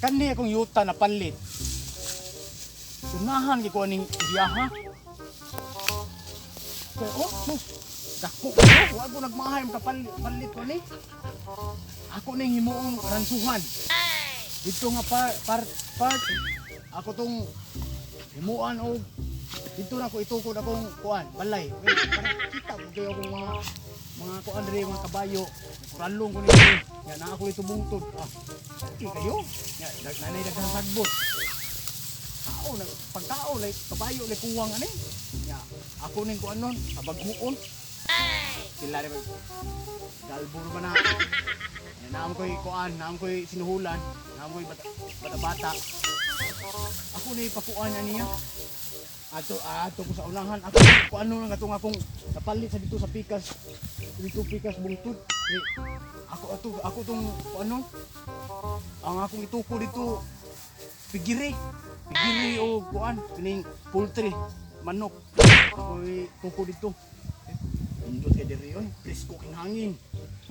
Kani akong yuta na palit. Unahan kay ko aning iyaha. Kay oh, sus. Dako ko, wa ko nagmahay kapalit palit ko ni. Ako ning himuong ransuhan. Dito nga par, par, part ako tong himuan og dito na ko itukod akong kuan balay. Wait, para kita ko kayo akong mga kuan diri, mga kabayo. Kuralong ko nito. Nga na ako ito bungtod. Ah, okay kayo. Nga nanay daghang sagbot. Tao na pagtao like kabayo like kuwang ani. Nga ako ning kuan nun, kabagmuon. Sila rin galbur ba na. Nga naam ko'y kuan, naam ko'y sinuhulan, naam ko'y bata, bata-bata. Ako na ipakuan na niya. Ato ato ko sa unahan ako kuan ano nga katong akong napalit sa dito sa pikas dito pikas bungtod. Eh, ako ato ako tong kuan ano ang akong ituko dito pigiri. Pigiri o kuan kining poultry manok. Ako tuko dito. Eh, hindot kay diri oy, presko king hangin.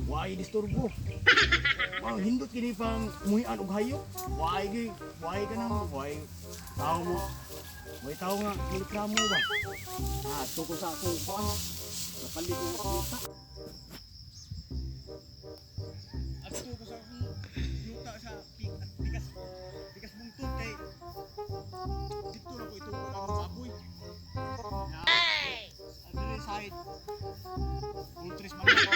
Why disturbo? Wow, hindot kini pang muhian og hayop. Why gi, why ka nang, why tao mo. Why tao nga mulikramo ba? Ah, tuko sa akong kuan. Napalit ko sa yuta. Adto ko sa akong yuta sa pikas pikas bungtod kay dito na ko itukod akong baboy. Na, diri side poultry manok.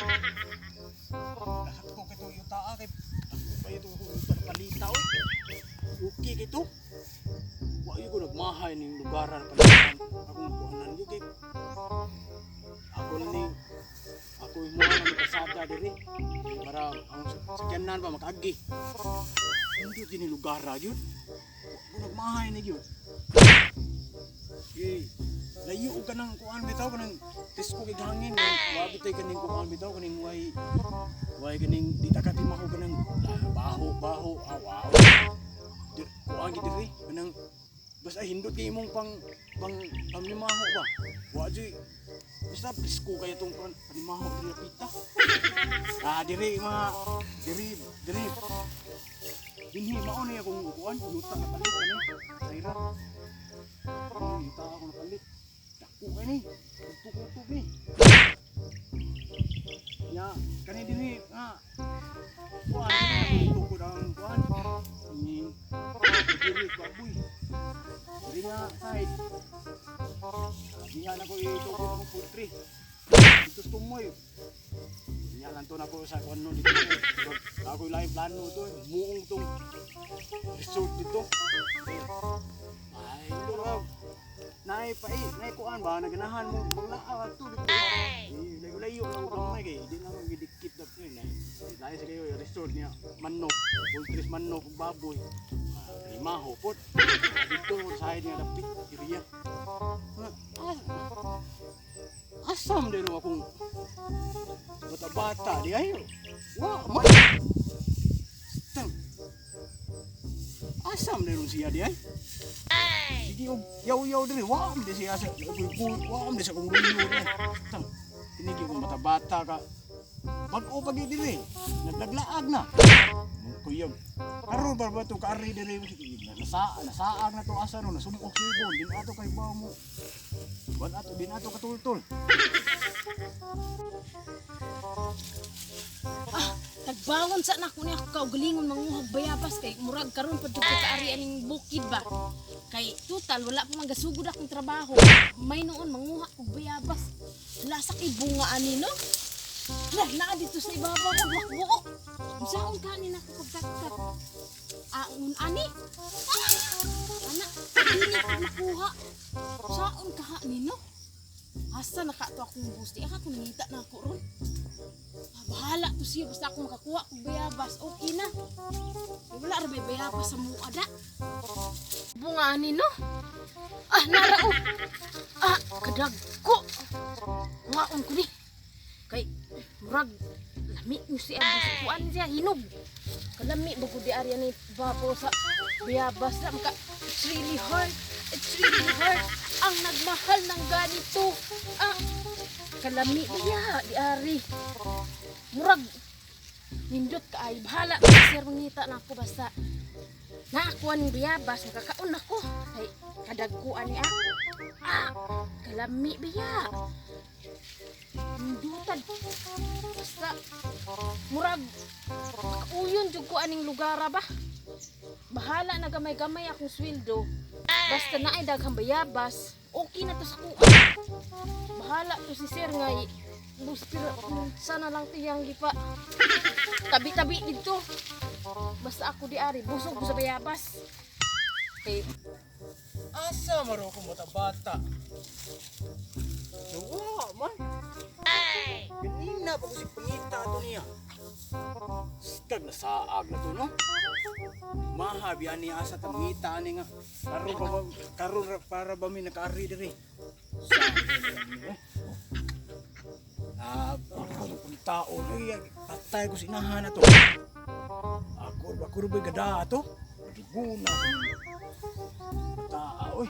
Lahat ko kito yuta ah, kay ako pa ito ako yuta na palita oy. Okay kito. Wa ko nagmahay ning lugaran palitan akong kuhanan gyud kay ako ni ako mo na kasada diri para ang sakyanan ba makaagi. Hindi din ni lugar gyud. Wa ko nagmahay ni gyud. Eh, layo og kanang kuan bitaw kanang presko kay hangin. Wa bitay kaning kuan bitaw kaning way kaning di ta katimaho kanang ah, baho baho ah, wow. Di, kuan gid diri kanang basta hindot kay imong pang pang pamlimaho ba. Wa jud basta presko kay itong kuan panimaho diri pita. Ah, diri mga diri diri dinhi mao ni akong kuan yuta na palit ani. Sayra. Ang yuta ako napalit. Dako kay ni. Kuto-kuto ni. Nya, kani dinhi nga kuan tukod ang kuan ni diri baboy. Diri nga side. Di nga na ko itukod akong poultry. Dito sa tumoy. Nya lang to na ko sa kuan no dito. Ako laing plano to, muong tong resort dito. Ay, ito ra. Nay pa eh, nay kuan ba naganahan mo manglaaw ato dito. Eh, layo-layo na ko gamay kay di na ko gidikit na eh. Nay, lahi sa kayo yung resort niya manok, poultry manok ug baboy. Ah, limaho pod. Dito mo sa niya dapit area. Ah, asam din akong bata-bata di ay. Wa man. Tang. Asam din siya di ay. Sige og yaw-yaw diri wa man di siya sa wa man di sa kong luyo diri. Tang. Tinigi kong bata-bata ka. Bag-o pa gyud diri. Naglaglaag na. Kuyog. Karon ba ba to kaari diri nasa nasaag na to asa no nasumok sibon din ato kay ba mo. Wan ato din ato katultol. Ah, tagbangon sa anak ko niya ako kaugalingon manguhag bayabas kay murag karon pa jud ko kaari aning bukid ba. Kay total wala pa man gasugod akong trabaho. May noon manguha og bayabas. Lasa kay bunga ani no. Hala, naa dito sa ibabaw og wakbuok. Unsaon ka ni nako pagtaktak? Ah, un ani? Ah, ana, dili ko makuha. Saon ka ni no? Asa na ka to akong busti? Aka kung nangita na ako ron. Ah, bahala to siya basta ako makakuha kog bayabas okay na. Wala ra may bayabas sa mua da. Bunga ani no? Ah, narao. Ah, kadagko. Kuhaon ko ni. Kay murag lami ni siya kuan siya hinog. Kalami ba gud di arya ni bapo sa bayabas na maka it's really hard. It's really hard ang nagmahal ng ganito. Ah, kalami niya di ari. Murag nindot ka ay bahala sir mangita na ako basta Naakuha ning bayabas, makakaon ako. Kay kadagkuan ni ah. Ah, kalami biya. Nindutad. Basta murag makauyon jud ko aning lugar ba. Bahala na gamay-gamay akong sweldo. Basta naay daghang bayabas, okay na to sa kuan. Bahala to si sir nga buspir sana lang tiyang gipa. Tabi-tabi dito. Basta ako di ari, busog ko sa bayabas. Kay Asa maro ko bata-bata. Nawa man. Ganina pa ko si pangita to niya. Stag na saag na to, no? Mahabi ani asa ta mangita ani nga. Karon pa ba, karon para ba mi nakaari diri. Saag na lang ni, eh. Ah, ako kung tao no, patay ko sa inahan na to. Ako ra ba gada ato? Maduguna sa mga bata, oy.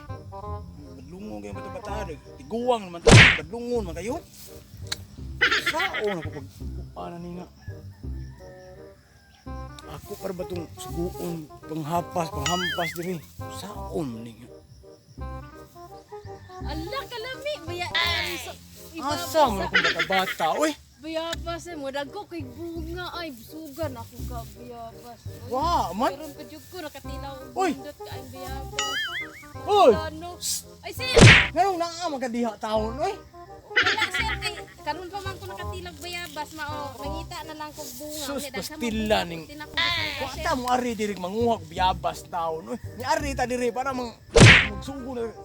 Badlungon kayo bata-bata. Tiguang naman to. Badlungon man kayo. Sao na ko pag kuana ni nga. Ako para ba itong suguon panghapas, panghampas diri. Saon ni nga. Ala kalami baya ari sa Asa man akong bata-bata, oy. Bayabas eh, mo dagko kay bunga ay busugan ako ka bayabas. Uy, Wa man. Karon pa jud ko nakatilaw og Uy! bundot kaayong bayabas. Oy! Ano? Ay sir, Nganong naa magkadiha taon, oy? wala sir kay karon pa man ko nakatilaw bayabas mao nangita na lang kog bunga. Sus, Unya, daghan man pastila bunga, ning- tinakong bunga, Wa sir. ta mo ari diri manguha og biyabas taon, oy. Ni ari ta diri para mang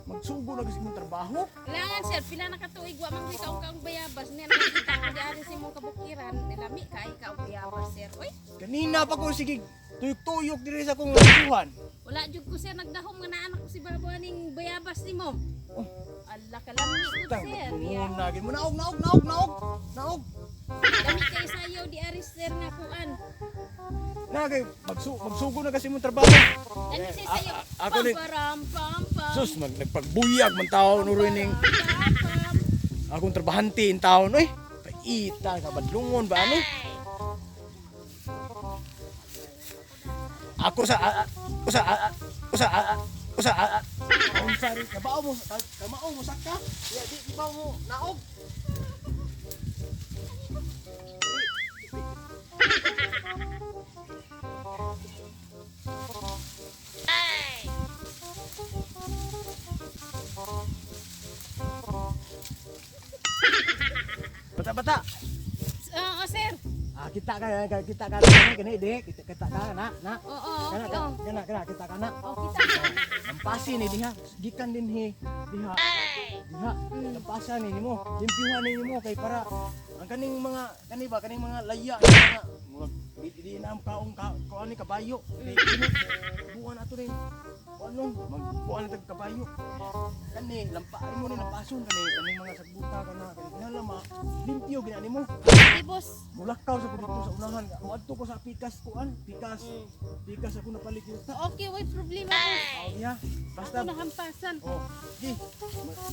magsugo na kasi imong trabaho. Kailangan sir, pila na katuig wa man ko'y kaong-kaong bayabas. Niya nakita ko di ari sa imong kabukiran, nilami kay kaong bayabas sir. Uy, Kanina pa ko sige tuyok-tuyok diri sa akong rasuhan. wala jud ko sir nagdahom nga naanak ko si babo aning bayabas nimo. Oh. Ala kalami gud Tang sir. badlungon na gid mo naog naog naog naog naog. Lami kay sayo di ari sir nga kuan. Na kay magsugo na kasi imong trabaho. Lami sir sayo. Ako ni- Pam pam pam. Sus mag nagpagbuyag man taon uro ning Pam, pam. akong trabahante in taon oy. Paita ka badlungon ba ani? Ako sa ako sa ako sa ako sa unsa ri kabao mo kamao mo saka. Ya di di ba mo naog. Bata bata. Oo sir. Ah, kita ka kita ka kani kani di kita kita ka na na. Oo, Kana okay. Oh. kana kana kita ka na. Oh, kita ka. Lampasin ni diha. Gikan din hi. Diha. Diha. Lampasan ni nimo. Limpyuhan ni nimo kay para ang kaning mga kani ba kaning mga laya nga mga murag di, di na ang kaong ka, kuan ni kabayo. Kay kini buwan ato ni kuan magbuan na tag kabayo. Kani lampain mo ni lampason kani kaning mga sagbuta kana kani kinahanglan ma limpyo gina nimo. Sige boss. Mulakaw sa ko dito sa unahan. Muadto ko sa pikas kuan, pikas. Pikas ako napalit yuta. Okay, way problema boss. Oh, niya. Basta Ako nahampasan. Oh, di.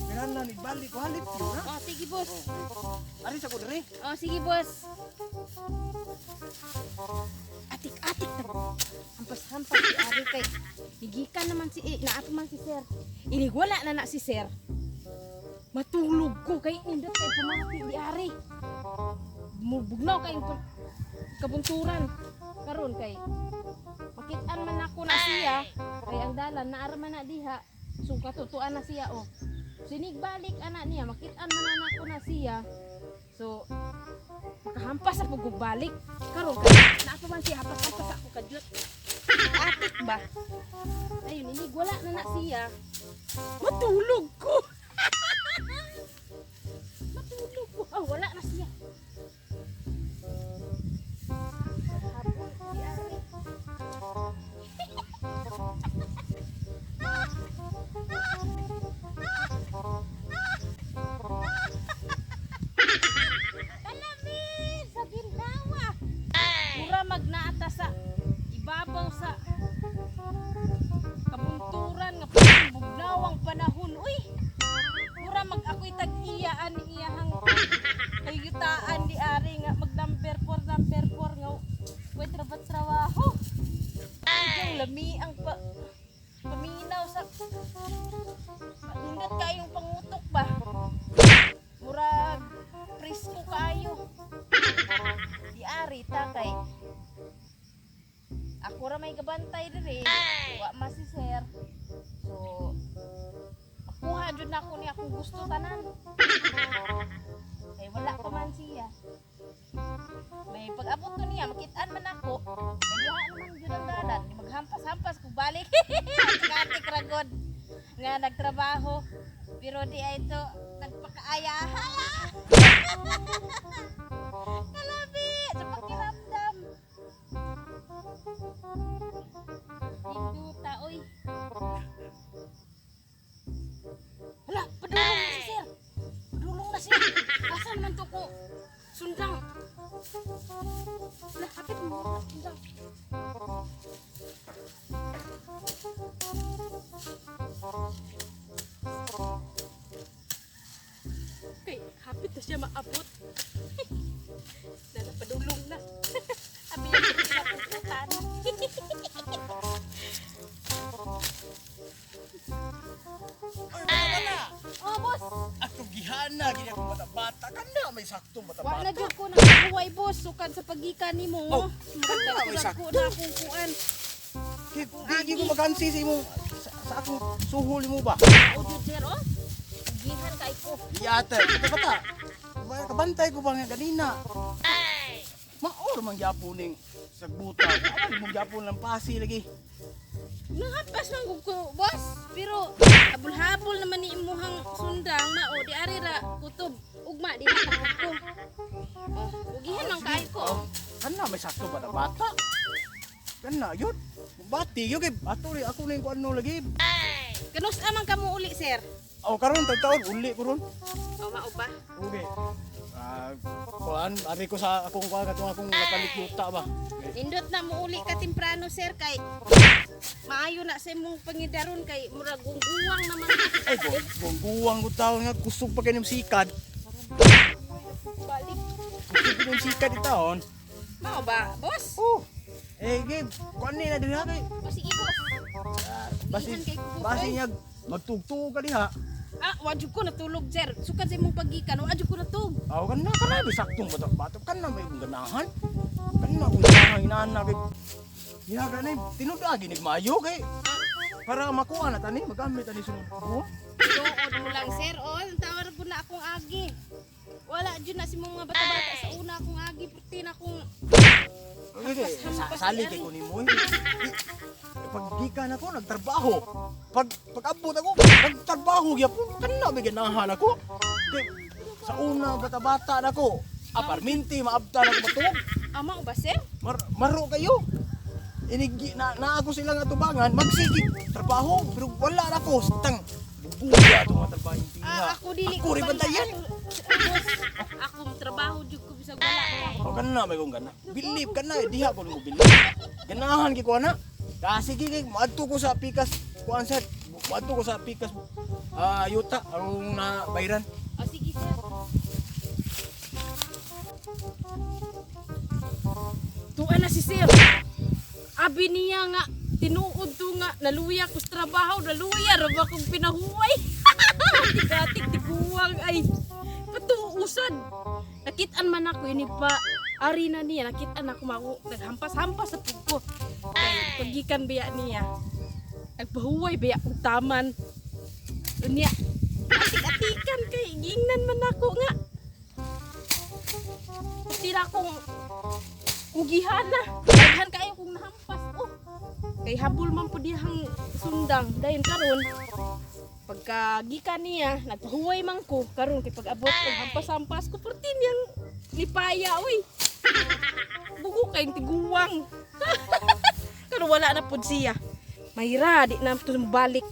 Kinahanglan ibalik ko halip yun ha. Oh, sige boss. Ari sa ko diri. Oh, sige boss. Atik-atik na. Hampas-hampas si Ari kay higikan naman si eh, naato man si sir. Inigwala na na si sir. Matulog ko kay nindot kay pumati di Ari. Mubugnaw kay kabunturan karon kay makitaan man ako na siya kay ang dalan naara man na diha. So katutuan na siya oh. Sinigbalik ana niya makitaan man na nako na siya. So makahampas ako balik karon kay naa pa man siya hampas-hampas ako kadyot. Atik ba? Ayun, inig wala na na siya. Matulog ko. Matulog ko. Ah, wala na siya. Hapon, di ari. Kalamin sa ginhawa. Mura magnaata sa ibabaw sa kabunturan nga bugnawang panahon. Uy! Mura mag ako'y tag-iyaan ni iyahang kayutaan di ari nga mag number 4 number 4 nga pwede ra ba't sa trabaho. Yung lami ang paminaw sa nindot kayong pangutok ba. Murag presko kayo. Di ari ta kay ako ra may gabantay diri. Wa man si sir. So makuha jud na ako ni akong gusto tanan. Kay wala pa man siya. May pag-abot to niya, makitaan man ako. Kay diha naman jud ang dalan. Di maghampas-hampas kung balik. Katik ragod nga nagtrabaho. Pero di ay ito nagpakaayahay. Kalabi sa pakiramdam. Hinduta, oy. Hala, padulong na si sir. Padulong na siya. Asan man to ko? Sundang. Hala, kapit mo. Sundang. Okay, hapit na siya maabot. Nana, padulong na. Abi, hindi na puputan. Oy, bata. Oh, boss. Atong gihana gini akong bata-bata kana may saktong Wa na bata-bata. jud ko nakahuway, boss. Sukad sa pagikan nimo. Oh, kana may Murag sakto. ko na akong kuan. Di di ko magansi sa imong sa akong suhol mo ba? O jud sir, oh. Gihan kay ko. Yata, bata. Kabantay ko ba nga ganina? Maor man gyapon ning sagbuta. Ay mo gyapon lang pasi lagi. Nahapas man gud ko, boss. Pero habol-habol naman ni imuhang sundang mao di ari ra kutob ugma di na ko. Oh, ugihan man kay ko. Oh, kana may sakto bata-bata. Kana yun. Bati yun kay ato ri ako ning kuan no lagi. Kanus amang kamo uli, sir? Oh, karon tagtaon uli ko ron. Oh, mao ba? Okay. Ah, kuan ari ko sa akong kuan katong akong napalit yuta ba. Nindot na mo uli ka temprano, sir, kay maayo na sa imong pangidaron kay murag guwang naman. Ay, guwang ko taon nga kusog pa kay sikad. Balik. Kusog pa kay sikad itaon. Mao ba, boss? Oh. Eh, game. Kuan ni na dinha kay. O sige, boss. Basi Gihan kay kuko, basi oy. niya magtugtug ka diha. Ah, wa jud ko natulog, sir. Sukad sa imong pagikan, wa jud ko natug. Aw kana kana may saktong bata bata kana may akong ganahan. Kana akong ganahan inana kay. Diha ka na tinud agi nigmayo kay para makuha na tani magamit ani sunod ko. Tuod mo lang, sir. O, ang tawar po na akong agi. Wala jud na si mga bata-bata sa una akong agi. Purti na akong. Okay, sali kay ko nimo. Eh. Pag gikan ako nagtrabaho. Pag pag-abot ako nagtrabaho gyapon kana may ganahan ako. Kay, sa una bata-bata nako. Aparminti maabta na ko matuog. Ama o ba, sir? Maro kayo. Inigi na, na ako silang atubangan, magsige trabaho pero wala na ako tang bubuya ato mga trabaho yung tinga. Ah, ako dili Ako rin bantayan. Boss, akong trabaho jud ko bisag wala ka. O kana may kong gana. Bilib kana eh, diha ko nimo bilib. Ganahan gi ko ana. Ah, sige kay moadto ko sa pikas kuan sa moadto ko sa pikas ah yuta arong na bayran. O, sige, sir. Tuwa na si sir. Abi niya nga, tinuod to nga, naluya ko sa trabaho, naluya, ra ba kong pinahuway. Tigatik, tiguwang, ay, patuusan. Nakitaan man ako, ini pa, ari na niya, nakitaan ako, mako, naghampas-hampas sa pugko. Kay, pagikan biya niya. Nagpahuway biya kong taman. Unya, atik-atikan kay, giingnan man ako nga. Tira akong ugihan na. Daghan kayo kung nahampas. Oh. Kay habol man po dihang sundang. Dayon karon pagka gikan niya, nagpahuway man ko karon kay pag-abot ko hampas-hampas ko perti niyang lipaya oy. Bugo kayong tiguwang. Karon wala na pud siya. Mayra di na to balik.